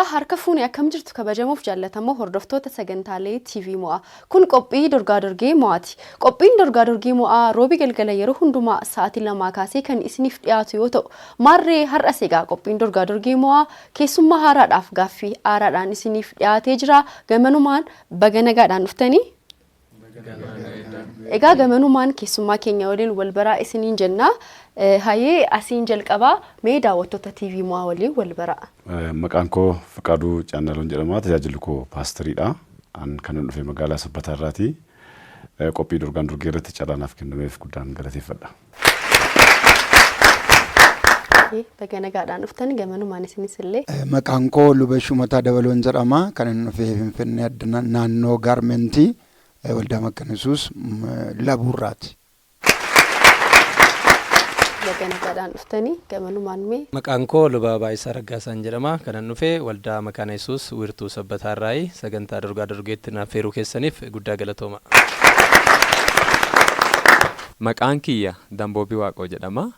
Yooyyaa harka fuune akkam jirtu kabajamuuf jaallatamoo hordoftoota sagantaalee TV Mo'aa. Kun qophii dorgaa dorgee Mo'aati. Qophiin dorgaa dorgee Mo'aa roobii galgala yeroo hundumaa sa'aatii 2 kaasee kan isiniif dhiyaatu yoo ta'u, maarree har'as egaa qophiin dorgaa dorgee Mo'aa keessummaa haaraadhaaf gaaffii haaraadhaan isiniif dhiyaatee jira. Gamanumaan baga nagaadhaan dhuftanii. Egaa gamanumaan keessummaa keenya waliin wal baraa isiniin jenna. Hayee asiin jalqabaa mee daawwattoota TV Mo'aa waliin wal baraa. Maqaan koo Fiqaaduu Caannaaloon jedhama. Tajaajilli koo paastariidha. An kanan dhufe magaalaa Sabbataa irraati. Qophii dorgaan dorgee irratti carraa naaf kennameef guddaan galateeffadha. Baga nagaadhaan dhuftan gamanumaan isinis illee. Maqaan koo Luba Shumataa Dabaloon jedhama. Kan inni dhufe Finfinnee addana naannoo Gaarmentii Waldaa Makkan Yesuus Labuurraati. Baga nagaadhaan dhuftanii gamanumaan mee. Maqaan koo Luba Baay'isaa Raggaasaan jedhama. Kanan dhufe Waldaa Makaana Yesuus Wiirtuu Sabbataarraayi. Sagantaa Dorgaa Dorgeetti na affeeruu keessaniif guddaa galatooma. Maqaan kiyya Damboobii Waaqoo jedhama.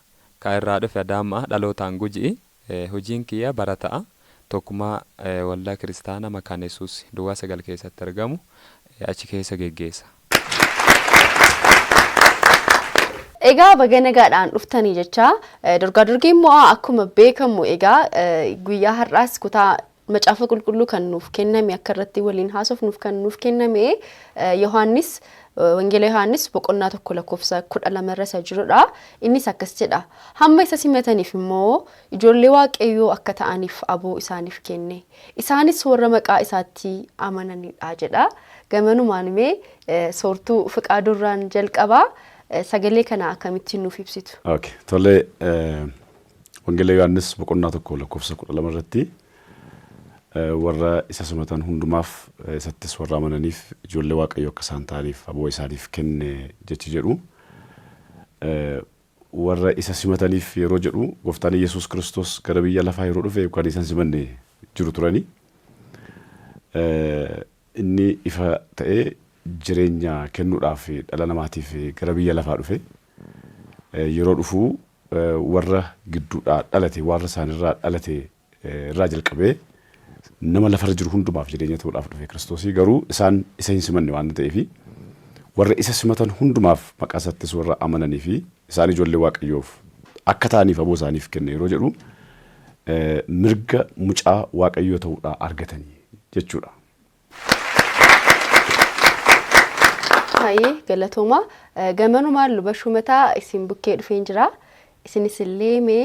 Ka irraa dhufe Adaama'a, dhalootaan Guji'i. Hujiin kiyya barata'a. Tokkummaa Waldaa Kiristaana Makaana Yesuus duwwaa 9 keessatti argamu achi keessa geggeessa. Egaa baga nagaadhaan dhuftanii jechaa dorgaa dorgeen mo'aa akkuma beekamu egaa guyyaa har'aas kutaa macaafa qulqulluu kan nuuf kenname akka irratti waliin haasofnuuf kan nuuf kenname Yohaannis Wangeela Yohaannis boqonnaa 1 lakkoofsa 12 irra isa jirudha. Innis akkas jedha. Hamma isa simataniif immoo ijoollee Waaqayyoo akka ta'aniif aboo isaaniif kenne. Isaanis warra maqaa isaatti amananidha jedha. Gamanumaan mee soortuu Fiqaaduurraan jalqabaa sagalee kana akkamittiin nuuf ibsitu? Okay. Tole Wangeela Yohaannis boqonnaa 1 lakkoofsa 12 irratti warra isa simatan hundumaaf isattis warra amananiif ijoollee Waaqayyoo akka isaan ta'aniif aboo isaaniif kenne jechi jedhu warra isa simataniif yeroo jedhu gooftaan Yesuus Kiristoos gara biyya lafaa yeroo dhufe yookaan isa hin simanne jiru turani. Inni ifa ta'ee jireenya kennuudhaaf dhala namaatiif gara biyya lafaa dhufe. Yeroo dhufu warra gidduudhaa dhalate warra isaanirraa dhalate irraa jalqabee nama lafarra jiru hundumaaf jireenya ta'uudhaaf dhufe Kiristoosii garuu isaan isa hin simanne waan ta'eef warra isa simatan hundumaaf maqaa isaattis warra amananii fi isaan ijoollee Waaqayyoof akka ta'aniif aboo isaaniif kenne yeroo jedhu mirga mucaa Waaqayyoo ta'uudhaa argatanii jechuudha. Baay'ee galatooma. Gamanumaan luba Shumataa isin bukkee dhufeen jira. Isinis illee mee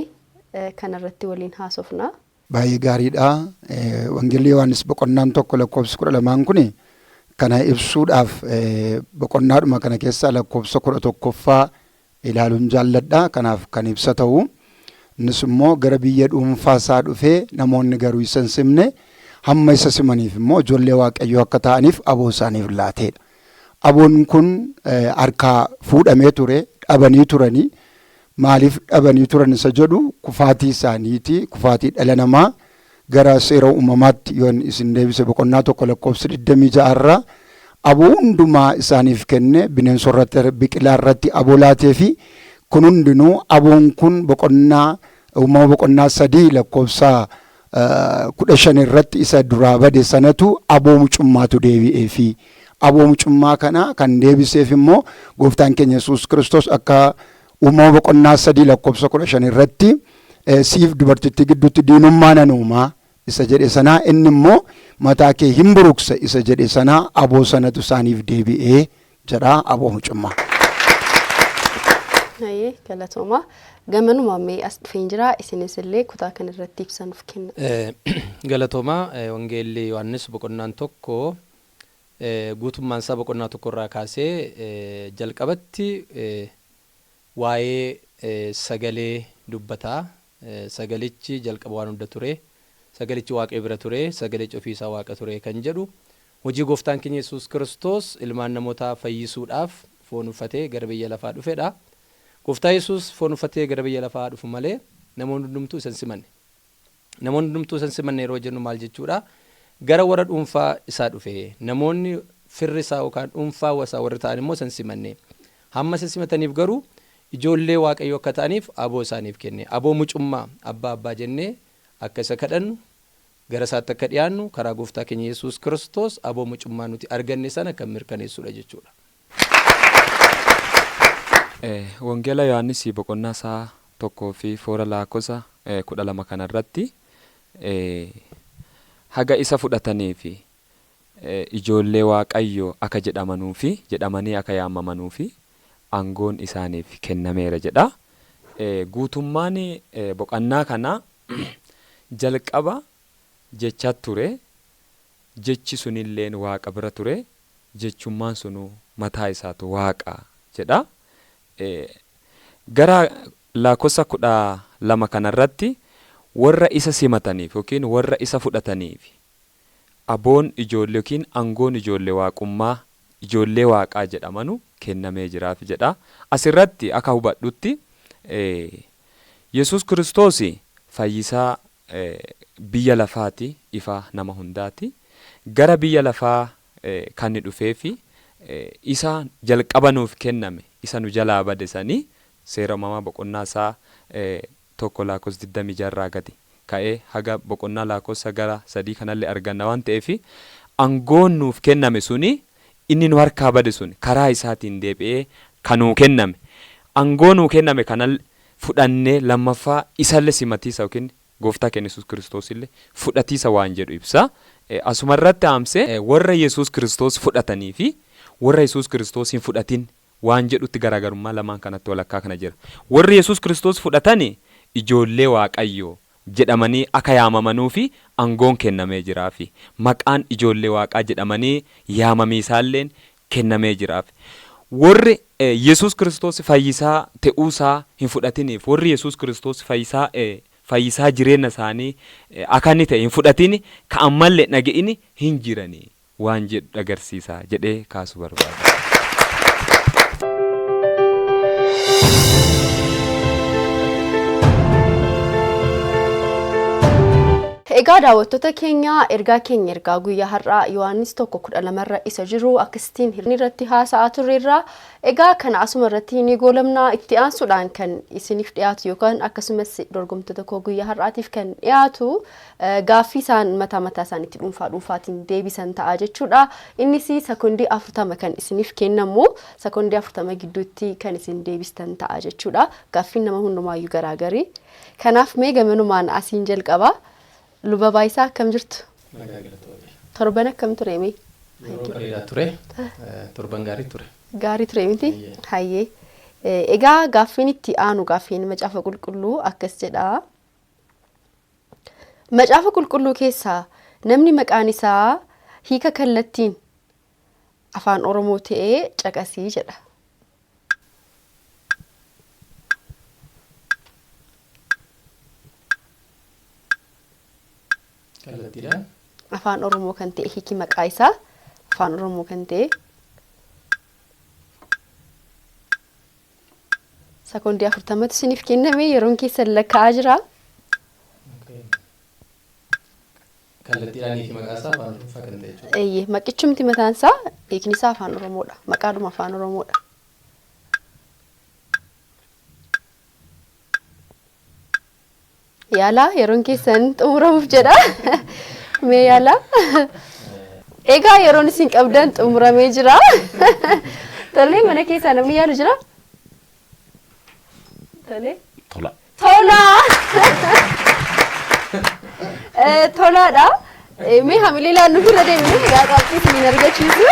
kanarratti waliin haasofna. Baay'ee gaariidha. Wangeelli Yohaannis boqonnaan 1 lakkoofsi 12n kun kana ibsuudhaaf boqonnaadhuma kana keessaa lakkoofsa 11ffaa ilaaluun jaalladha. Kanaaf kan ibsa ta'u. Innis immoo gara biyya dhuunfaa isaa dhufee namoonni garuu isa hin simne hamma isa simaniif immoo ijoollee Waaqayyoo akka ta'aniif aboo isaaniif laateedha. Aboon kun harkaa fuudhamee ture, dhabanii turanii. Maaliif dhabanii turan isa jedhu kufaatii isaaniiti, kufaatii dhala namaa gara seera uumamaatti yoon isin deebise boqonnaa 1 lakkoofsa 26 irraa aboo hundumaa isaaniif kenne bineensota irratti biqilaa irratti aboo laatee fi kun hundinuu aboon kun boqonnaa uumama boqonnaa 3 lakkoofsa 15 irratti isa duraa bade sanatu aboo mucummaatu deebi'ee fi aboo mucummaa kana kan deebiseef immoo gooftaan keenya Yesuus Kiristoos akka Uumama boqonnaa 3 lakkoofsa 15 irratti siif dubartittii gidduutti diinummaa nan uuma isa jedhe sanaa inni immoo mataa kee hin buruqsa isa jedhe sanaa aboo sanatu isaaniif deebi'ee jedha aboo mucummaa. Hayyee galatooma. Gamanuma mee as dhufeen jira isinis illee kutaa kana irratti ibsa nuuf kenna. Galatooma Wangeelli Yohaannis boqonnaan 1 guutummaan isaa boqonnaa 1 irraa kaasee jalqabatti waa'ee sagalee dubbata. Sagalichi jalqaba waan hunda ture. Sagalichi Waaqayyo bira ture. Sagalichi ofii isaa Waaqa ture kan jedhu hojii Gooftaan keenya Yesuus Kiristoos ilmaan namootaa fayyisuudhaaf foon uffatee gara biyya lafaa dhufedha. Gooftaa Yesuus foon uffatee gara biyya lafaa haa dhufu malee namoonni hundumtuu isa hin simanne. Namoonni hundumtuu isa hin simanne yeroo jennu maal jechuudha? Gara warra dhuunfaa isaa dhufe. Namoonni firri isaa yookaan dhuunfaa isaa warri ta'an immoo isa hin simanne. Hamma isa simataniif garuu ijoollee Waaqayyoo akka ta'aniif aboo isaaniif kenne. Aboo mucummaa, Abbaa abbaa jennee akka isa kadhannu, Gara isaatti akka dhiyaannu karaa gooftaa keenya Yesuus Kiristoos aboo mucummaa nuti arganne sana kan mirkaneessudha jechuudha. Wangeela Yohaannis boqonnaa isaa tokkoo fi foora lakkoofsa 12 kanarratti haga isa fudhatanii fi ijoollee Waaqayyoo akka jedhamanuu fi jedhamanii akka yaamamanuu fi aangoon isaaniif kennameera jedha. Guutummaan boqonnaa kanaa jalqaba jecha ture, jechi sunilleen Waaqa bira ture, jechummaan sunuu mataa isaatu Waaqa jedha. Gara lakkoofsa 12 kanarratti warra isa simataniif yookiin warra isa fudhataniif aboon ijoollee yookiin aangoon ijoollee waaqummaa ijoollee waaqaa jedhamanu kennamee jiraaf jedha. Asirratti akka hubadhutti Yesuus Kiristoos fayyisaa biyya lafaati, ifa nama hundaati. Gara biyya lafaa kan inni dhufeefi isa jalqaba nuuf kenname isa nu jalaa bade sanii seera uumamaa boqonnaa isaa 1 lakkoofsa 26 gadi ka'ee haga boqonnaa lakkoofsa gara 3 kanallee arganna waan ta'eef aangoon nuuf kenname suni inni nu harkaa bade sun karaa isaatiin deebi'ee kan nuu kenname aangoo nuu kenname kanal fudhannee lammaffaa isallee simatiisa yookiin gooftaa keenya Yesuus Kiristoos illee fudhatiisa waan jedhu ibsa. Asumarratti haamsee warra Yesuus Kiristoos fudhatanii fi warra Yesuus Kiristoos hin fudhatin waan jedhutti garaagarummaa lamaan kanatti walakkaa kana jira. Warri Yesuus Kiristoos fudhatani ijoollee Waaqayyoo jedhamanii akka yaamamanuu fi aangoon kennamee jiraafi. Maqaan ijoollee Waaqaa jedhamanii yaamamiisaalleen kennamee jiraafi. Warri Yesuus Kiristoos fayyisaa ta'uusaa hin fudhatiniif warri Yesuus Kiristoos fayyisaa jireenya isaanii akka inni ta'e hin fudhatin ka ammallee dhaga'ini hin jiranii waan jedhu agarsiisa jedhee kaasuu barbaada. Egaa daawwattoota keenya, ergaa keenya ergaa guyyaa har'aa Yohaannis 1:12 irra isa jiru akkasitiin irratti haasa'aa turreerra. Egaa kana asuma irratti ni goolamna. Itti aansuudhaan kan isiniif dhiyaatu yookaan akkasumas dorgomtoota koo guyyaa har'aatiif kan dhiyaatu gaaffii isaan mataa mataa isaaniitti dhuunfaa dhuunfaatiin deebisan ta'a jechuudha. Innis sekondii 40 kan isiniif kennamu, sekondii 40 gidduutti kan isin deebistan ta'a jechuudha. Gaaffiin nama hundumaayyuu garaagari. Kanaaf mee gamanumaan asiin jalqaba. Luba Baayisaa, akkam jirtu? Torban akkam ture mee? Yeroo bareedaa ture. Torban gaarii ture. Gaarii ture miti? Hayyee. Egaa gaaffiin itti aanu gaaffiin macaafa qulqulluu akkas jedha. Macaafa qulqulluu keessaa namni maqaan isaa hiika kallattiin afaan Oromoo ta'ee caqasii jedha. Kallattiidhaan. Afaan Oromoo kan ta'e, hiiki maqaa isaa afaan Oromoo kan ta'e. Sekoondii 40tu isiniif kenname, yeroon keessan lakkaa'aa jira. Kallattiidhaan hiiki maqaa isaa afaan Oromoo kan ta'e jechuudha. Eeyyee, maqichumti mataan isaa hiikni isaa afaan Oromoodha. Maqaadhuma afaan Oromoodha. Yaalaa, yeroon keessan xumuramuuf jedha. Mee yaalaa. Egaa yeroon isin qabdan xumuramee jira. Tolee, mana keessaa namni yaalu jira? Tolee. Tola. Tola! Tolaadha. Mee hamilee laannu irra deemnu egaa qabxii isiniin argachiisu.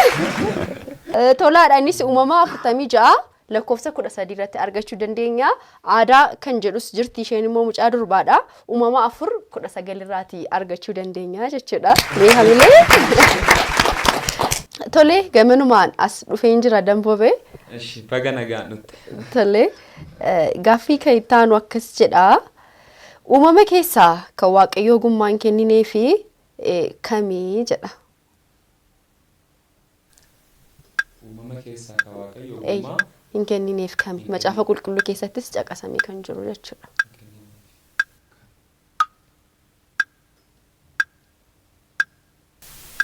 Tolaadha, innis uumamaa 46 lakkoofsa 13 irratti argachuu dandeenya. Aadaa kan jedhus jirti, isheen immoo mucaa durbaadha. Uumamaa 4:19 irraati argachuu dandeenya jechuudha. Mee hamilee. Tolee, gamanumaan as dhufeen jira, Damboobee. Eshi, baga nagaan dhufte. Tolee, gaaffii kan itti aanu akkas jedha. Uumama keessaa kan Waaqayyo ogummaa hin kenninee fi kamii jedha. Uumama keessaa kan Waaqayyo ogummaa hin kennineef kami? Macaafa qulqulluu keessattis caqasamee kan jiru jechuudha.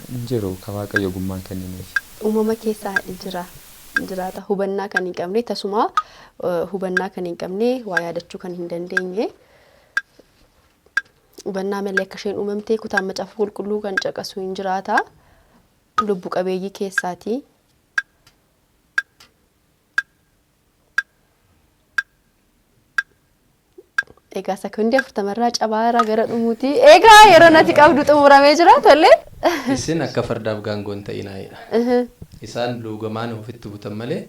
Hin jiru kan Waaqayyo ogummaa hin kennineef. Uumama keessaa jira. Jiraata hubannaa kan hin qabne, tasuma hubannaa kan hin qabne, waa yaadachuu kan hin dandeenye. Hubannaa malee akka isheen uumamte kutaan macaafa qulqulluu kan caqasu hin jiraata. Lubbu qabeeyyii keessaati. Egaa sekoondii 40rraa cabaara gara dhumuuti. Egaa yeroo nati qabdu xumuramee jira tolle. Isin akka fardaaf gaangoo hin ta'inaa jedha. Isaan luugamaan ofitti butan malee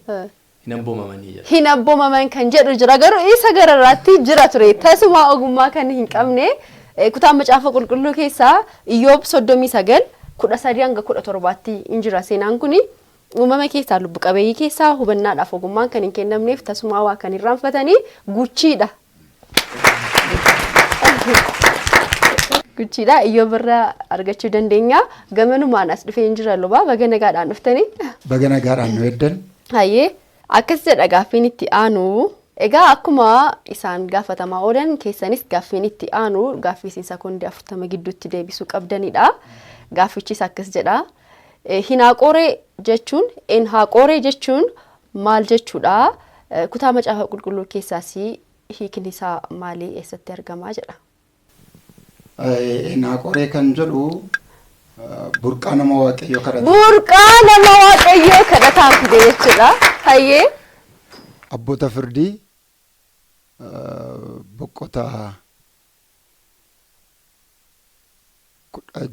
hin abboomamanii jedha. Hin abboomaman kan jedhu jira, garuu isa gararraatti jira ture tasuma ogummaa kan hin qabne. Kutaan macaafa qulqulluu keessaa Iyyoob 39:13 hanga 17tti hin jira seenaan kuni. Uumama keessaa, lubbu qabeeyyii keessaa hubannaadhaaf ogummaan kan hin kennamneef, tasuma waa kan irraanfatanii guchiidha. Guchiidha, Iyyoob irraa argachuu dandeenya. Gamanumaan as dhufee hin jira lubaa, baga nagaadhaan dhuftanii. Baga nagaadhaan nu eddan. Hayyee, akkas jedha gaaffiin itti aanu. Egaa akkuma isaan gaafatamaa oolan keessanis gaaffiin itti aanu gaaffii isin sekoondii 40 gidduutti deebisuu qabdanidha. Gaaffichis akkas jedha. Hinaaqooree jechuun, Enhaaqooree jechuun maal jechuudha? Kutaa macaafa qulqulluu keessaas hiikni isaa maali? Eessatti argamaa jedha. Enhaaqooree kan jedhu burqaa nama Waaqayyoo kadhata. Burqaa nama Waaqayyoo kadhataan fide jechuudha. Hayyee. Abboota firdii boqotaa 16.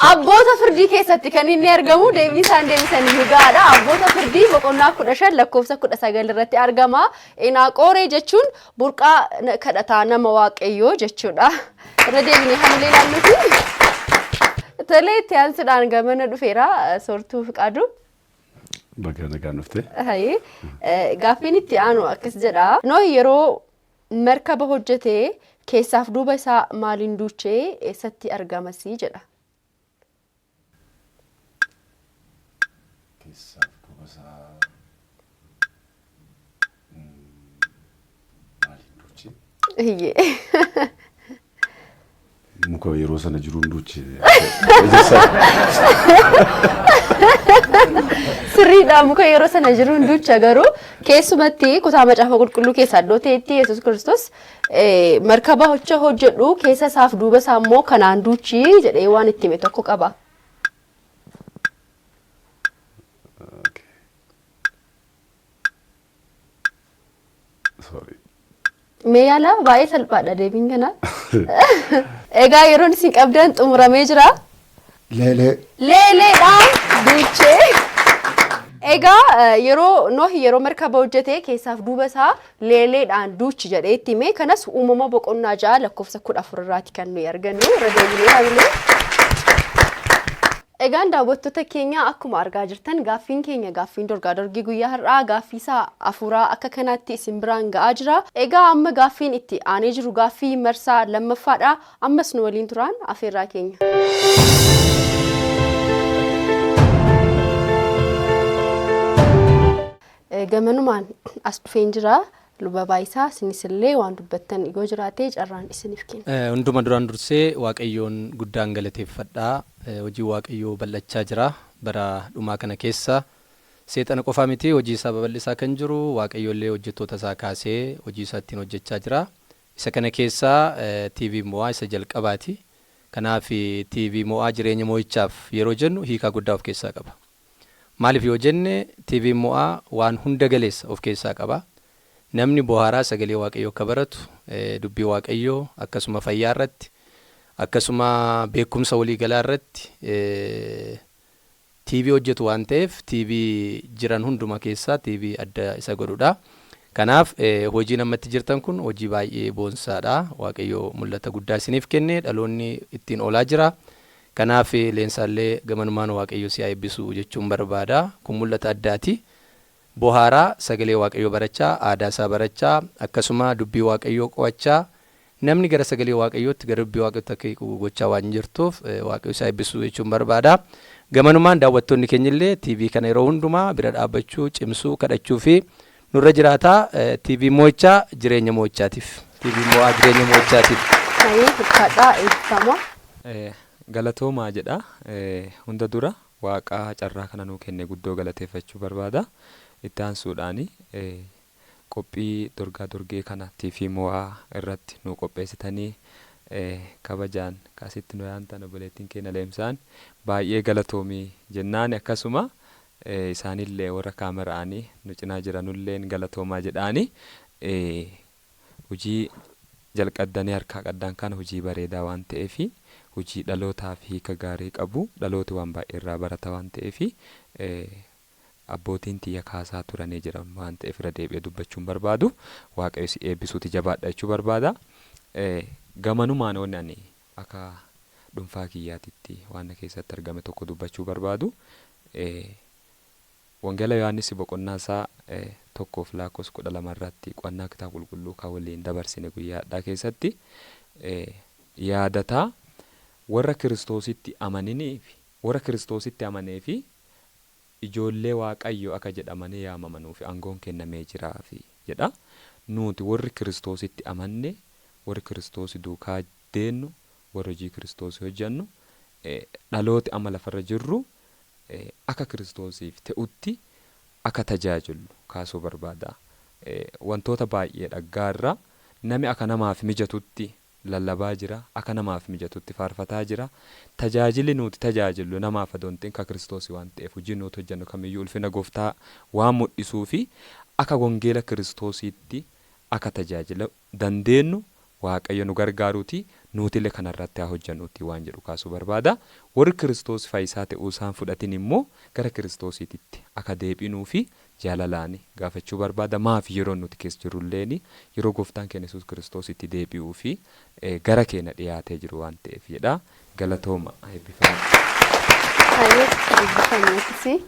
Abboota firdii keessatti kan inni argamu, deebii isaan deebisan iyyuu gahaadha. Abboota firdii boqonnaa 15 lakkoofsa 19 irratti argama. Enaaqooree jechuun burqaa kadhataa nama Waaqayyoo jechuudha. Irra deebinee hamilee ilaalluuti. Tolee, itti aansuudhaan gamana dhufeera Soortuu Fiqaaduu. Baga nagaan dhufte. Hayyee. Gaaffiin itti aanu akkas jedha. Nohi yeroo markaba hojjete keessaaf duuba isaa maaliin duuchee, eessatti argamasii jedha. Keessaaf duuba isaa maaliin duuchee? Hayyee. Muka yeroo sana jiruun duuchee. Sirriidha, muka yeroo sana jiruun duucha, garuu keessumatti kutaa macaafa qulqulluu keessaa iddoo ta'etti Yesuus Kiristoos markaba hojja hojjedhu keessa isaaf duuba isaa immoo kanaan duuchi jedhee waan itti hime tokko qaba. Okay. Sorry. Mee yaala, baay'ee salphaadha deebiin kana. Egaa yeroon isin qabdan xumuramee jira. Leelee. Leeleedhaan duuchee. Egaa yeroo Nohi yeroo markaba hojjete keessaaf duuba isaa leeleedhaan duuchi jedhee itti hime. Kanas Uumama boqonnaa 6 lakkoofsa 14 irraati kan nuyi argannu. Irra deebinee hamilee. Egaan daawwattoota keenya, akkuma argaa jirtan gaaffiin keenya, gaaffiin dorgaa dorgii guyyaa har'aa, gaaffii isaa afuuraa akka kanaatti isin biraan ga'aa jira. Egaa amma gaaffiin itti aanee jiru gaaffii marsaa lammaffaadha. Ammas nu waliin turaan afeerraa keenya. Gamanumaan as dhufeen jira. Luba Baayisaa, isinis illee waan dubbattan yoo jiraate carraan isiniif kenna. Hunduma duraan dursee Waaqayyoon guddaan galateeffadha. Hojii Waaqayyoo bal'achaa jira. Bara dhumaa kana keessa seexana qofaa miti hojii isaa babal'isaa kan jiru, Waaqayyo illee hojjettoota isaa kaasee hojii isaa ittiin hojjechaa jira. Isa kana keessaa TV Mo'aa isa jalqabaati. Kanaaf TV Mo'aa jireenya mo'ichaaf yeroo jennu hiikaa guddaa of keessaa qaba. Maaliif yoo jenne, TV Mo'aa waan hunda galeessa of keessaa qaba. Namni bohaaraa sagalee Waaqayyoo akka baratu, dubbii Waaqayyoo, akkasuma fayyaa irratti, akkasuma beekumsa waliigalaa irratti TV hojjetu waan ta'eef, TV jiran hunduma keessaa TV adda isa godhudha. Kanaaf hojiin ammatti jirtan kun hojii baay'ee boonsaadha. Waaqayyo mul'ata guddaa isiniif kenne, dhaloonni ittiin oolaa jira. Kanaaf Leensaallee gamanumaan Waaqayyo si haa eebbisu jechuun barbaada. Kun mul'ata addaati. Bohaaraa sagalee Waaqayyoo barachaa, aadaa isaa barachaa, akkasuma dubbii Waaqayyoo qo'achaa, namni gara sagalee Waaqayyootti, gara dubbii Waaqayyootti akka hiiku gochaa waan jirtuuf Waaqayyo si haa eebbisu jechuun barbaada. Gamanumaan daawwattoonni keenyillee TV kana yeroo hundumaa bira dhaabbachuu, cimsuu, kadhachuu fi nurra jiraata. TV mo'ichaa jireenya mo'ichaatiif. TV Mo'aa jireenya mo'ichaatiif. Hayyee, ulfaadhaa, eebbifamaa. Galatoomaa jedha. Hunda dura Waaqa carraa kana nuu kenne guddoo galateeffachuu barbaada. Itti aansuudhaan qophii dorgaa dorgee kana TV Mo'aa irratti nuu qopheessitanii Kabajaan kaasitti nu yaantan obboleettiin keenya Leemsaan baay'ee galatoomii jennaan, akkasuma isaanillee warra kaameraanii nu cinaa jiranulleen galatoomaa jedhaani. Hojii jalqaddanii harkaa qaddaan kana hojii bareedaa waan ta'eef, hojii dhalootaaf hiika gaarii qabu, dhalooti waan baay'ee irraa barata waan ta'eef, abbootiin tiyya kaasaa turanii jiran waan ta'eef irra deebi'ee dubbachuun barbaadu. Waaqayyo si eebbisuuti, jabaadha jechuu barbaada. Gamanumaan wanni ani akka dhuunfaa kiyyaatitti waan na keessatti argame tokko dubbachuu barbaadu, Wangeela Yohaannis boqonnaa isaa 1 lakkoofsa 12 irratti qo'annaa kitaaba qulqulluu kan waliin dabarsine guyyaa hadhaa keessatti yaadataa warra Kiristoositti amaniniif, warra Kiristoositti amanee fi ijoollee Waaqayyo akka jedhamanii yaamamanuuf aangoon kennamee jiraafi jedha. Nuti warri Kiristoositti amanne, warri Kiristoos duukaa deennu, warri hojii Kiristoos hojjennu, dhalooti amma lafarra jirru akka Kiristoosiif ta'utti akka tajaajillu kaasuu barbaada. Wantoota baay'ee dhaggaarra nami akka namaaf mijatutti lallabaa jira, akka namaaf mijatutti faarfataa jira. Tajaajilli nuti tajaajillu namaaf adoo hin ta'in ka Kiristoos waan ta'eef, hojii nuti hojjennu kamiyyuu ulfina gooftaa waan mul'isuu fi akka wangeela Kiristoosiitti akka tajaajila dandeenyu Waaqayyo nu gargaaruuti, nutillee kanarratti haa hojjennuuti waan jedhu kaasuu barbaada. Warri Kiristoos fayyisaa ta'uu isaan fudhatin immoo gara Kiristoosiititti akka deebinuu fi jaalalaan gaafachuu barbaada. Maaf yeroo nuti keessa jirrulleen yeroo gooftaan keenya Yesuus Kiristoos itti deebi'uu fi gara keenya dhiyaatee jiru waan ta'eef jedha. Galatooma, eebbifama. Hayyee, eebbifame akkasii.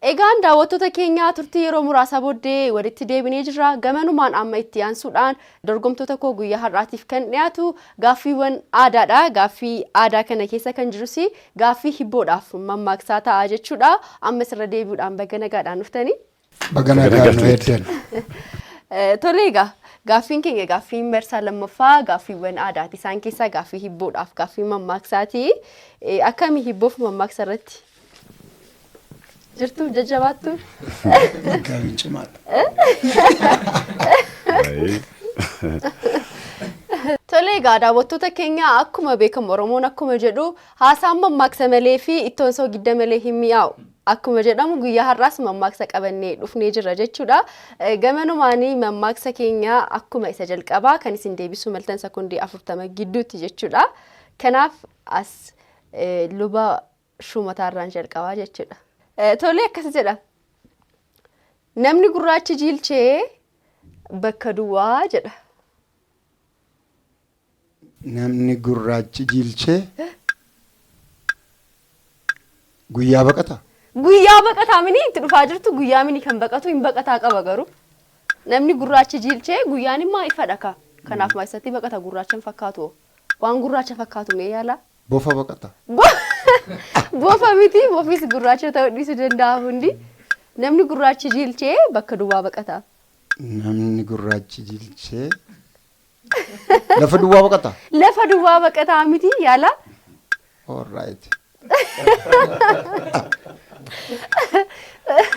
Egaan daawwattoota keenyaa, turtii yeroo muraasa booddee walitti deebinee jirra. Gamanumaan amma itti aansuudhaan dorgomtoota koo guyyaa har'aatiif kan dhiyaatu gaaffiiwwan aadaadha. Gaaffii aadaa kana keessa kan jirus gaaffii hibboodhaaf mammaaksaa ta'a jechuudha. Amma sirra deebi'uudhaan baga nagaadhaan dhuftanii. Baga nagaan nu eeddan. Tole, egaa gaaffiin keenya gaaffiin marsaa lammaffaa gaaffiiwwan aadaati. Isaan keessaa gaaffii hibboodhaaf gaaffii mammaaksaati. Akkami hibboof mammaaksa irratti? Jirtu jajjabaattu? Gaariin cimaadha. Baay'ee. Tole, egaa daawwattoota keenya, akkuma beekamu Oromoon akkuma jedhu haasaan mammaaksa malee fi ittoon soogidda malee hin mi'aawu. Akkuma jedhamu guyyaa har'aas mammaaksa qabannee dhufnee jirra jechuudha. Gamanumaanii mammaaksa keenya akkuma isa jalqabaa kan isin deebisuu maltan sekondii 40 gidduutti jechuudha. Kanaaf as luba shumataarraan jalqabaa jechuudha. Tole, akkas jedha. Namni gurraachi jiilchee bakka duwwaa jedha. Namni gurraachi jiilchee guyyaa baqata. Guyyaa baqataa mini, itti dhufaa jirtu. Guyyaa mini kan baqatu, hin baqataa qaba garuu. Namni gurraachi jiilchee guyyaan immoo ifadha ka. Kanaaf maasatti baqata, gurraacha hin fakkaatu. Waan gurraacha fakkaatu mee yaala. Bofa baqata. Bofa miti, bofis gurraacha ta'uu dhiisuu danda'a hundi. Namni gurraachi jiilchee bakka duwwaa baqata. Namni gurraachi jiilchee lafa duwwaa baqata. Lafa duwwaa baqataa miti, yaala. All right.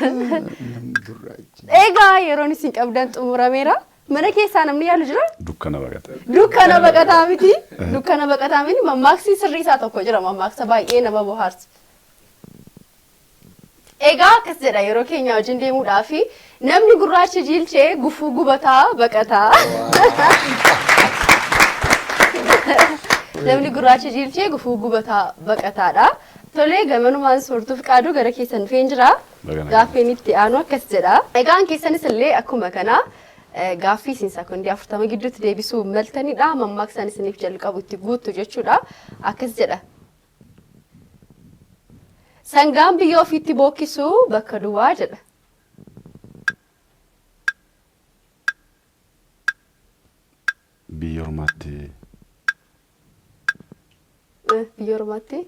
Namni gurraachi. Egaa yeroon isin qabdan xumurameera. Mana keessaa namni yaalu jira? Dukkana baqata. Dukkana baqataa miti. Dukkana baqataa miti. Mammaaksi sirrii isaa tokko jira. Mammaaksa baay'ee nama bohaarsu. Egaa akkas jedha, yeroo keenya wajjin deemuudhaaf, namni gurraachi jiilchee gufuu gubataa baqataa. Namni gurraachi jiilchee gufuu gubataa baqataadha. Tolee, gamanumaan soortuuf qaaduu gara keessan dhufeen jira. Baga nagaan. Gaaffiin itti aanu akkas jedha. Egaan keessanis illee akkuma kana gaaffii isin sekondii 40 gidduutti deebisuu maltanidha. Mammaaksaan isiniif jalqabu itti guuttu jechuudha. Akkas jedha. Sangaan biyya ofiitti bookkisuu bakka duwwaa jedha. Biyya ormaatti. Biyya ormaatti.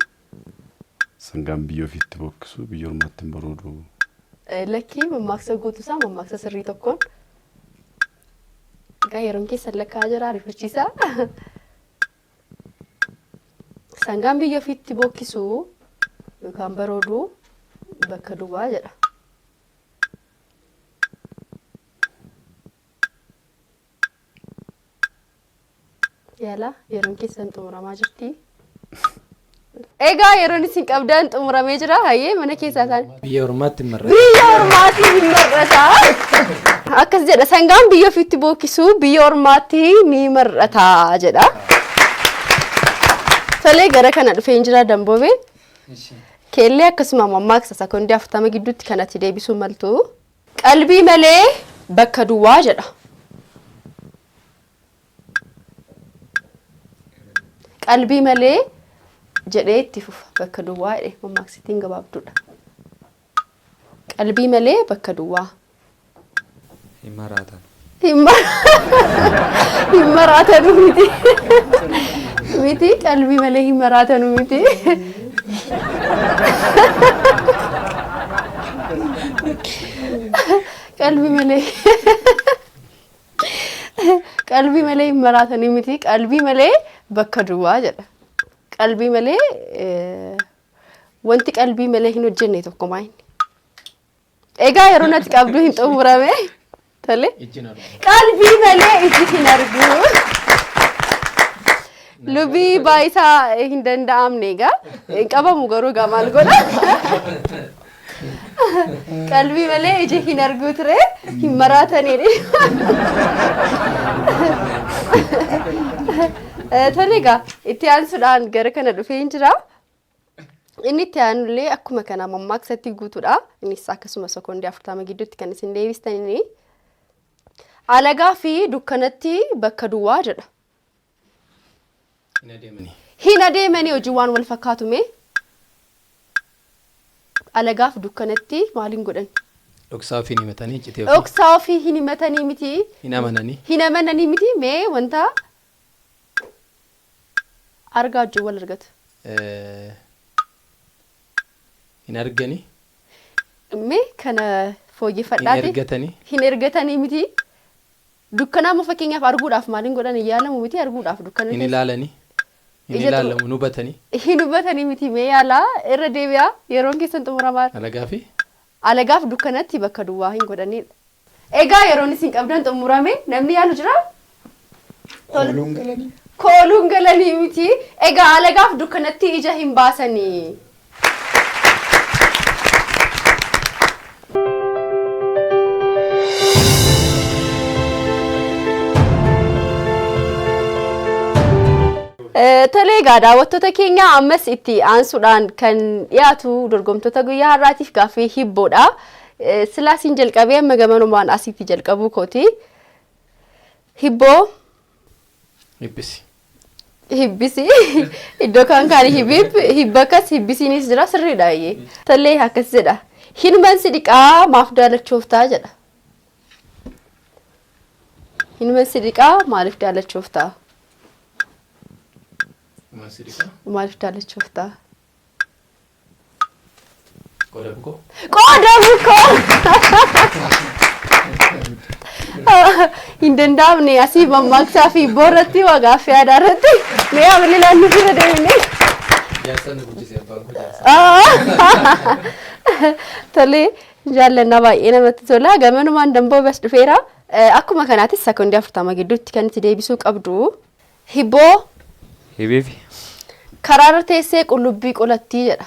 Sangaan biyya ofiitti bookkisu biyya ormaatti hin baroodu. Lakkii, mammaaksa guutuusaa mammaaksa sirrii tokkoon. Egaa yeroon keessan lakkaa'aa jira, ariifachiisaa. Sangaan biyya ofiitti bookkisuu yookaan baroodu bakka duwwaa jedha. Yaalaa yeroon keessan xumuramaa jirti. Egaa yeroon isin qabdan xumuramee jira. Hayyee mana keessaa isaan. Biyya ormaatti hin marrata. Biyya ormaatti hin mar'ata. Akkas jedha sangaan biyya ofiitti bookkisu biyya ormaatti ni mar'ata jedha. Tolee gara kana dhufeen jira Damboobee. Keellee akkasuma mammaaksa sekoondii 40 gidduutti kan ati deebisuu maltu. Qalbii malee bakka duwwaa jedha. Qalbii malee jedhee itti fufa bakka duwwaa jedhe mammaaksittiin gabaabduudha. Qalbii malee bakka duwwaa. Hin maraatan. Hin maraatanu miti. Miti qalbii malee hin maraatanu miti. Qalbii malee. Qalbii malee hin maraatanii miti. Qalbii malee bakka duwwaa jedha. Qalbii malee wanti qalbii malee hin hojjenne tokko maa inni. Egaa yeroo natti qabdu hin xumurame. Tole. Qalbii malee iji hin argu. Lubii baayisaa hin danda'amne egaa. Hin qabamu garuu egaa maal godha. Qalbii malee iji hin argu ture. Hin maraataniidha. Tole egaa itti aansuudhaan gara kana dhufee hin jira. Inni itti aanullee akkuma kana mammaaksatti guutuudha. Innis akkasuma sekoondii 40 gidduutti kan isin deebistanii. Alagaa fi dukkanatti bakka duwwaa jedha. Hin adeemanii. Hin adeemanii hojii waan wal fakkaatu mee? Alagaaf dukkanatti maaliin godhan? Dhoksaa ofii hin himatanii iccitii ofii. Dhoksaa ofii hin himatanii miti. Hin amananii. Hin amananii miti mee wanta argaa wajjin wal argatu. Hin arganii. Mee kana fooyyeffadhaati. Hin ergatanii. Hin ergatanii miti. Dukkana amma fakkeenyaaf arguudhaaf maaliin godhan hin yaalamu miti arguudhaaf dukkana Hin keessa. ilaalanii. Hin Ija xuru- ilaalamu hin hubatanii. Hin hubatanii miti mee yaalaa irra deebi'aa yeroon keessan xumuramaa. Alagaa fi Alagaaf dukkanatti bakka duwwaa hin godhanidha. Egaa yeroon isin qabdan xumurame namni yaalu jiraa? Tole. Kooluun galanii. Kooluun galanii miti. Egaa alagaaf dukkanatti ija hin baasanii. Tolee egaa daawwattoota keenya ammas itti aansuudhaan kan dhiyaatu dorgomtoota guyyaa har'aatiif gaaffii hibboodha. Silaasiin jalqabee amma gamanumaan asitti jalqabuu kooti. Hibboo Hibbisi. Hibbisi. Iddoo kaan kaan hibib hibbakas hibbisiinis jira sirriidha eeyyee. Tollee akkas jedha. Hinuman si dhiqaa maaf daalachooftaa jedha. Hinuman si dhiqaa maaliif daalachooftaa? Hinuman si dhiqaa. Maaliif daalachooftaa? Qoda bukoo. Qooda bukoo! Hin danda'amne asii mammaaksaa fi boorratti waa gaaffii aadaa irratti mee ammallee laannu bira deemne. Jaarsa nu guddise abbaan koo jaarsa. Tole jaallannaa baay'ee namatti tola gamanumaan damboo bas dhufeera. Akkuma kanaatis sekoondii 40 gidduutti kan itti deebisuu qabdu. Hibboo. Hibibi. Karaarra teessee qullubbii qolattii jedha.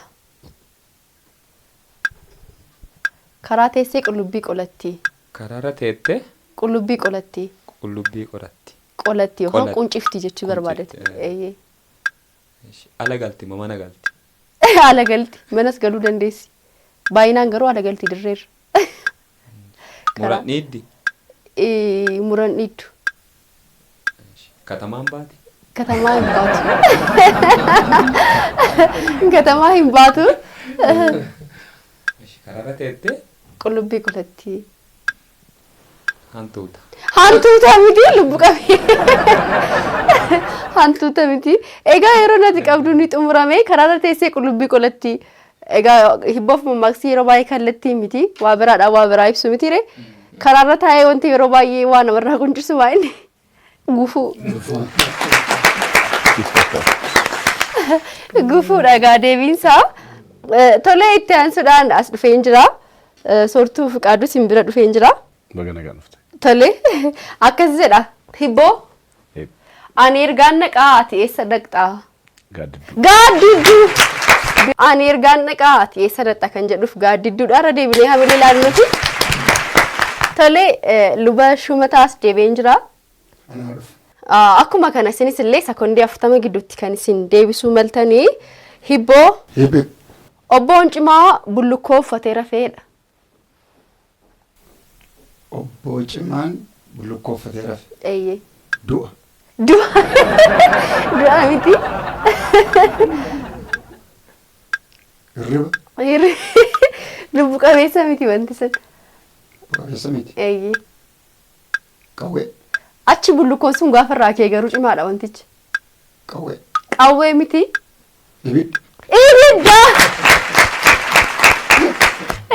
Karaa teessee qullubbii qolattii. Karaarra teettee. Qullubbii qolattii. Qullubbii qoratti. Qolatti yookaan Qolatti. quncifti jechuu barbaadeeti. Quncifti, eh. Eeyyee. Ishi, Ala galti moo mana galti? Ala galti. Manas galuu dandeessi. Baay'inaan garuu ala galti dirreerra. Karaa. Muran dhiiddi? Eh, Muran dhiiddu. Ishi, Katamaan baati? Katamaa hin baatu. Katamaa hin baatu. Ishi, Karaarra teettee Qullubbii qolatti. hantuuta. Hantuuta miti lubbu qabee. Hantuuta miti. Egaa yeroo nati qabdu ni xumurame karaarra teessee qullubbii qolatti. Egaa hibboof mammaaksi yeroo baay'ee kallattii miti. Waa biraadhaan waa biraa ibsu miti ree. Karaarra taa'ee wanti yeroo baay'ee waa namarraa quncisu maa inni gufuu. Gufuudha egaa deebiinsaa. Tolee itti aansuudhaan as dhufeen jira. Soortuu Fiqaaduu isin bira dhufeen jira. Baga nagaan dhufte. Tole akkas jedha hibboo Eeb. Ani ergaan dhaqaa ati eessa dhaqxaa? Gaaddidduu. Gaaddidduu! Ani ergaan dhaqaa ati eessa dhaqxa kan jedhuuf gaaddidduudha irra deebinee hamilee ilaalluuti. Tole luba shumataas deebi'een jira. Anaa dhufu. Akkuma kana isinis illee sekondii 40 gidduutti kan isin deebisuu maltanii hibboo Hibbi. Obboon Cimaa bullukkoo uffatee rafeedha. Obboo Cimaan bullukkoo uffatee rafe. Eeyyee. Du'a. Du'a du'a miti. Hirriba. Lubbu qabeessa miti wanti sun. Qabeessa miti. Eeyyee. Qawwee. Achi bullukkoon sun gaafa irraa kee garuu cimaadha wantichi. Qawwee. Qawwee miti. Ibidda. Ibidda!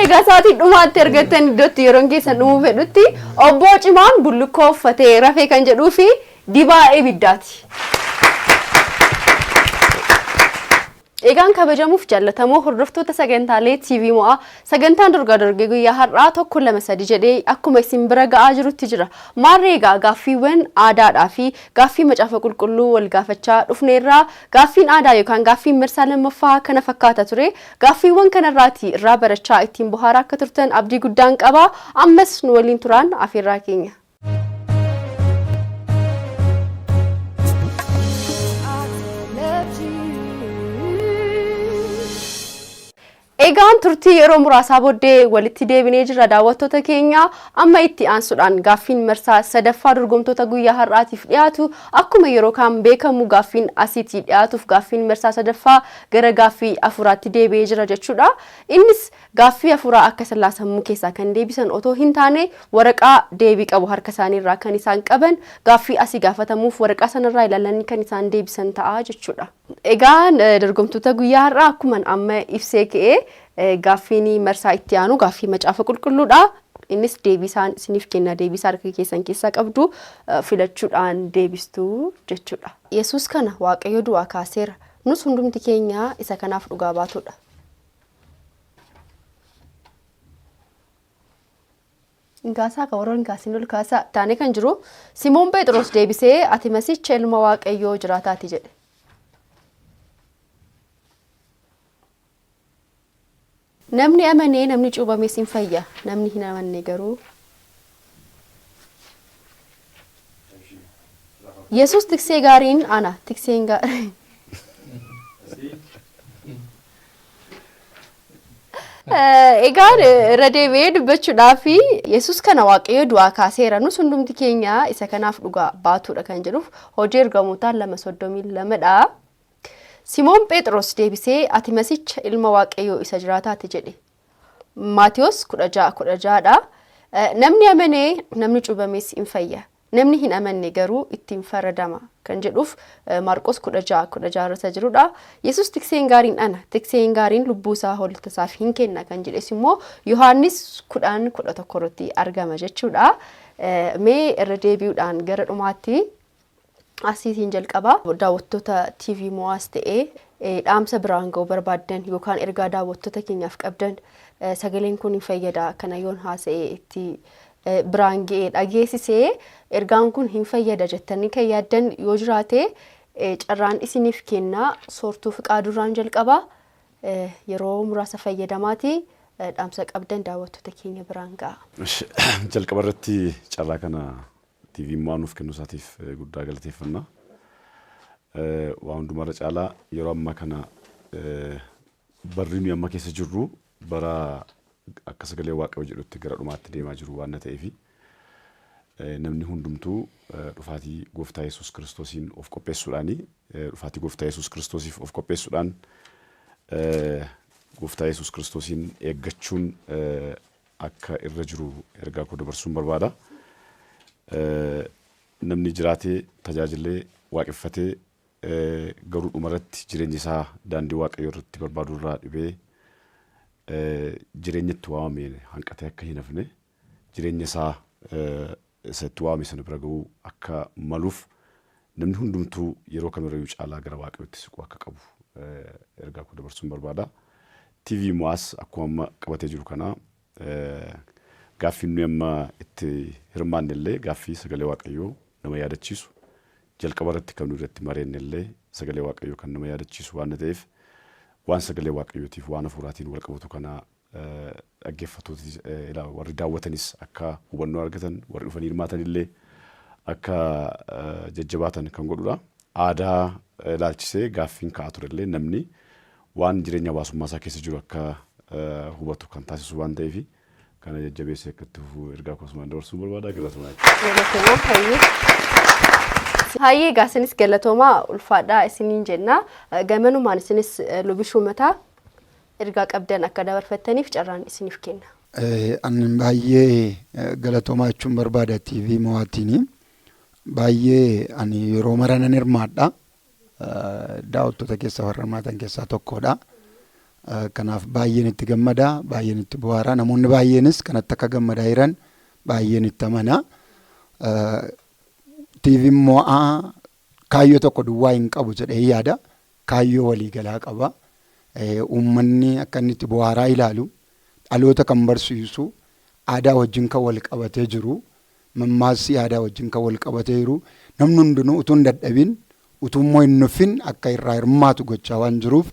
Egaa sa'aatii dhumaatti argattan iddootti yeroon keessan dhumuu fedhutti obboo Cimaan bullukkoo uffatee rafee kan jedhuu fi dibaa ibiddaati. Egaan kabajamuuf jaallatamoo hordoftoota sagantaalee TV Mo'aa sagantaan dorgaa dorgee guyyaa har'aa 1 2 3 jedhee akkuma isin bira ga'aa jirutti jira. Maarree egaa gaaffiiwwan aadaadhaa fi gaaffii macaafa qulqulluu wal gaafachaa dhufneerraa gaaffiin aadaa yookaan gaaffiin marsaa lammaffaa kana fakkaata ture. Gaaffiiwwan kanarraati irraa barachaa ittiin bohaaraa akka turtan abdii guddaan qaba. Ammas nu waliin turaan afeerraa keenya. Egaan turtii yeroo muraasaa booddee walitti deebinee jirra daawwattoota keenya amma itti aansuudhaan gaaffiin marsaa sadaffaa dorgomtoota guyyaa har'aatiif dhiyaatu akkuma yeroo kaan beekamu gaaffiin asiitii dhiyaatuuf gaaffiin marsaa sadaffaa gara gaaffii afuraatti deebi'ee jira jechuudha. Innis Gaaffii hafuuraa akka sillaa sammuu keessaa kan deebisan otoo hin taane waraqaa deebii qabu harka isaanii irraa kan isaan qaban gaaffii asii gaafatamuuf waraqaa sanarraa ilaalanii kan isaan deebisan ta'a jechuudha. Egaan dorgomtoota guyyaa har'aa akkuman amma ibsee ka'e gaaffiin marsaa itti aanu gaaffii macaafa qulqulluudha. Innis deebii isaan isiniif kenna deebii isaa harka keessan keessaa qabdu filachuudhaan deebistu jechuudha. Yesuus kana Waaqayyo du'aa kaaseera. Nus hundumti keenya isa kanaaf dhugaa baatuudha. Inkaasaa ka warra inkaasin ol kaasaa. Taanee kan jiru Simoon Phexros deebisee ati Masiicha ilma Waaqayyoo jiraataati jedhe. Namni amanee namni cuuphames in fayya, namni hin amanne garuu. Yesuus tiksee gaariin ana, tikseen gaariin. Egaan irra deebi'ee dubbachuudhaaf Yesuus kana Waaqayyo du'aa kaaseera. Nus hundumti keenya isa kanaaf dhugaa baatuudha kan jedhuuf hojii ergamootaa 2:32 dha. Simoon Phexros deebisee ati Masicha ilma Waaqayyoo isa jiraataati jedhe. Maatewos 16 16 dha. Namni amane namni cuubames in fayya. Namni hin amanne garuu itti in faradama kan jedhuuf Maarqos 16 16 irra isa jirudha. Yesus tikseen gaariin ana, tikseen gaariin lubbuu isaa hoolota isaaf hin kenna kan jedhes immoo Yohaannis 10 11 irratti argama jechuudha. Mee irra deebi'uudhaan gara dhumaatti asiitiin jalqaba. Daawwattoota TV Mo'aas ta'ee dhaamsa biraan ga'uu barbaaddan yookaan ergaa daawwattoota keenyaaf qabdan sagaleen kun hin fayyada kana yoon haasa'e itti biraan ga'ee dhageessise ergaan kun hin fayyada jettanii kan yaaddan yoo jiraate carraan isiniif kenna soortuu fiqaadurraan jalqaba yeroo muraasa fayyadamaati dhaamsa qabdan daawwattoota keenya biraan ga'a. Jalqaba irratti carraa kana TV Mo'aa nuuf kennuu isaatiif guddaa galateeffanna. Waa hundumarra caalaa yeroo ammaa kana barri nuyi amma keessa jirru bara akka sagalee Waaqayyoo jedhutti gara dhumaatti deemaa jiru waan ta'eef namni hundumtuu dhufaatii gooftaa Yesuus Kiristoosiin of qopheessuudhaani dhufaatii gooftaa Yesuus Kiristoosiif of qopheessuudhaan gooftaa Yesuus Kiristoosiin eeggachuun akka irra jiru ergaa koo dabarsuun barbaada. Namni jiraatee tajaajilee waaqeffatee garuu dhumarratti jireenya isaa daandii Waaqayyoo irratti barbaaduu irraa dhibee jireenya itti waamame hanqatee akka hin hafne jireenya isaa isa itti waamame sana bira ga'uu akka maluuf namni hundumtuu yeroo kamirrayyuu caalaa gara Waaqayyootti siquu akka qabu ergaa koo dabarsuun barbaada. TV Mo'aas akkuma amma qabatee jiru kana gaaffiin nuyi amma itti hirmaanne illee gaaffii sagalee Waaqayyoo nama yaadachiisu Jalqaba irratti kan nu irratti mareenye illee sagalee Waaqayyoo kan nama yaadachiisu waan ta'eef, waan sagalee Waaqayyootiif waan hafuuraatiin wal qabatu kana dhaggeeffattooti, warri daawwatanis akka hubannoo argatan, warri dhufanii hirmaatan illee akka jajjabaatan kan godhudha. Aadaa ilaalchisee gaaffiin ka'aa turellee namni waan jireenya hawaasummaa isaa keessa jiru akka hubatu kan taasisu waan ta'eef, kana jajjabeessee akka itti fufuu ergaa akkasumaan dabarsuu barbaada. Galatoomaa. Galatoomaa, hayyee. Hayyee, egaa isinis galatoomaa, ulfaadhaa isiniin jenna. Gamanumaan isinis lubi Shumataa ergaa qabdan akka dabarfattaniif carraan isiniif kenna. Ani baay'ee galatoomaa jechuun barbaada TV Mo'aatiin. Baay'ee ani yeroo mara nan hirmaadha. Daawwattoota keessaa warra hirmaatan keessaa tokkodha. Kanaaf baay'een itti gammada, baay'een itti bohaara. Namoonni baay'eenis kanatti akka gammadaa jiran baay'een itti amana. TV Mo'aa kaayyoo tokko duwwaa hin qabu jedhee yaada. Kaayyoo waliigalaa qaba. Uummanni akka inni itti bohaaraa ilaalu, dhaloota kan barsiisu, aadaa wajjin kan wal qabatee jiru, mammaassi aadaa wajjin kan wal qabatee jiru, namni hundinuu utuu hin dadhabin, utuu immoo hin nuffin akka irraa hirmaatu gochaa waan jiruuf,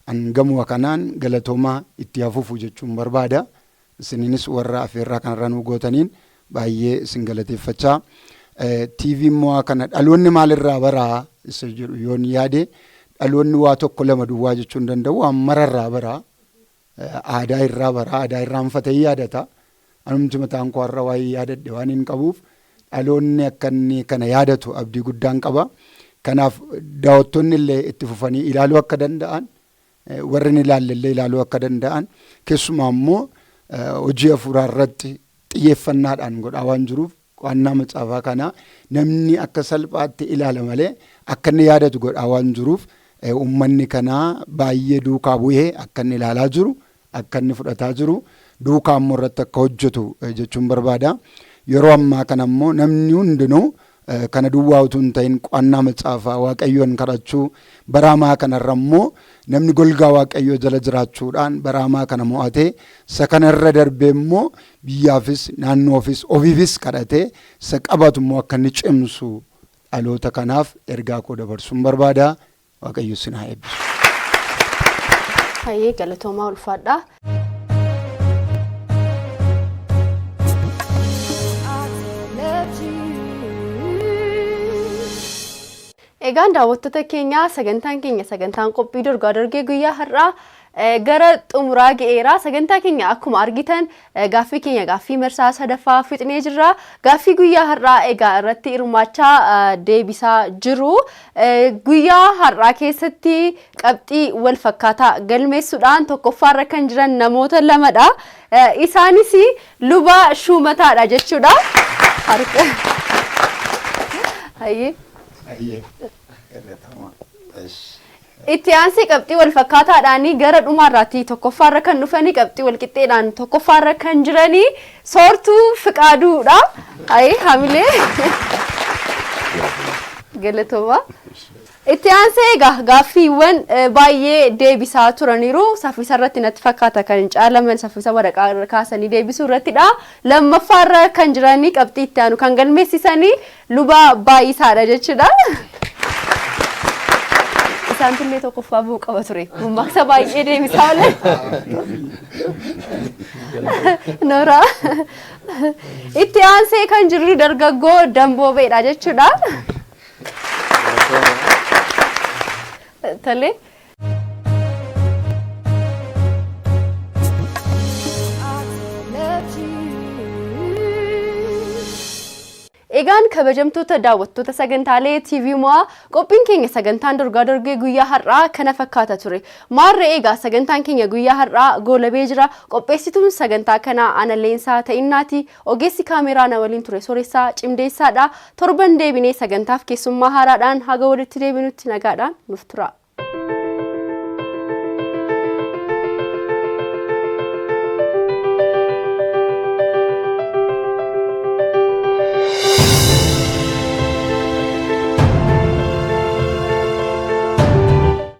an gamuma kanaan galatoomaa, itti hafuufu jechuun barbaada. Isiniinis warra afeerraa kanarra nu gootaniin baay'ee isin galateeffachaa. TV Mo'aa kana dhaloonni maalirraa baraa isa jedhu yoon yaade, dhaloonni waa tokko lama duwwaa jechuu hin danda'u, waan mararraa baraa. Aadaa irraa baraa, aadaa irraanfatee yaadata. Anumti mataan koo har'a waa'ee yaadadhe waan hin qabuuf, dhaloonni akka inni kana yaadatu abdii guddaan qaba. Kanaaf daawwattoonni illee itti fufanii ilaaluu akka danda'an, warri hin ilaalle illee ilaaluu akka danda'an, keessumaa immoo hojii hafuuraa irratti xiyyeeffannaadhaan godhaa waan jiruuf, qo'annaa macaafaa kana namni akka salphaatti ilaala malee akka inni yaadatu godhaa waan jiruuf, uummanni kanaa baay'ee duukaa bu'ee akka inni ilaalaa jiru, akka inni fudhataa jiru, duukaa immoo irratti akka hojjetu jechuun barbaada. Yeroo ammaa kana immoo namni hundinuu kana duwwaa utuu hin ta'in qo'annaa macaafaa, Waaqayyoon kadhachuu, bara hamaa kanarra immoo namni golgaa Waaqayyoo jala jiraachuudhaan bara hamaa kana mo'atee, isa kanarra darbee immoo biyyaafis naannoofis ofiifis kadhatee isa qabatu immoo akka inni cimsu dhaloota kanaaf ergaa koo dabarsuun barbaada. Waaqayyo isin haa eebbisu. Hayyee, galatoomaa, ulfaadhaa. Egaan daawwattoota keenya, sagantaan keenya, sagantaan qophii dorgaa dorgee guyyaa har'aa gara xumuraa ga'eera. Sagantaa keenya akkuma argitan gaaffii keenya gaaffii marsaa sadaffaa fixnee jirra. Gaaffii guyyaa har'aa egaa irratti hirmaachaa deebisaa jiru. Guyyaa har'aa keessatti qabxii wal fakkaataa galmeessuudhaan tokkoffaarra kan jiran namoota lamadha. Isaanis luba Shuumataadha jechuudha. Harka. Hayyee. Itti aansee qabxii wal fakkaataadhaan gara dhumaarraatti tokkoffaarra kan dhufanii, qabxii wal qixxeedhaan tokkoffaarra kan jiranii Soortuu Fiqaaduudha. Ayi hamilee. Galatooma. Itti aansee egaa gaaffiiwwan baay'ee deebisaa turaniiru. Saffisa irratti natti fakkaata kan hin caalaman saffisa waraqaa irra kaasanii deebisuu irrattidha. Lammaffaarra kan jiranii, qabxii itti aanu kan galmeessisanii luba Baay'isaadha jechuudha. Isaantullee tokkoffaa bu'uu qaba ture. Mammaaksa baay'ee deebisaa oolan. Nooraa. Itti aansee kan jiru dargaggoo Damboobeedha jechuudha. Tole. Egaan kabajamtoota daawwattoota sagantaalee TV Mo'aa, qophiin keenya sagantaan dorgaa dorgee guyyaa har'aa kana fakkaata ture. Maarree egaa sagantaan keenya guyyaa har'aa goolabee jira. Qopheessituun sagantaa kanaa ana Leensaa Ta'innaati. Ogeessi kaameraa na waliin ture Soressaa Cimdeessaadha. Torban deebinee sagantaaf keessummaa haaraadhaan haga walitti deebinutti nagaadhaan nuuf tura.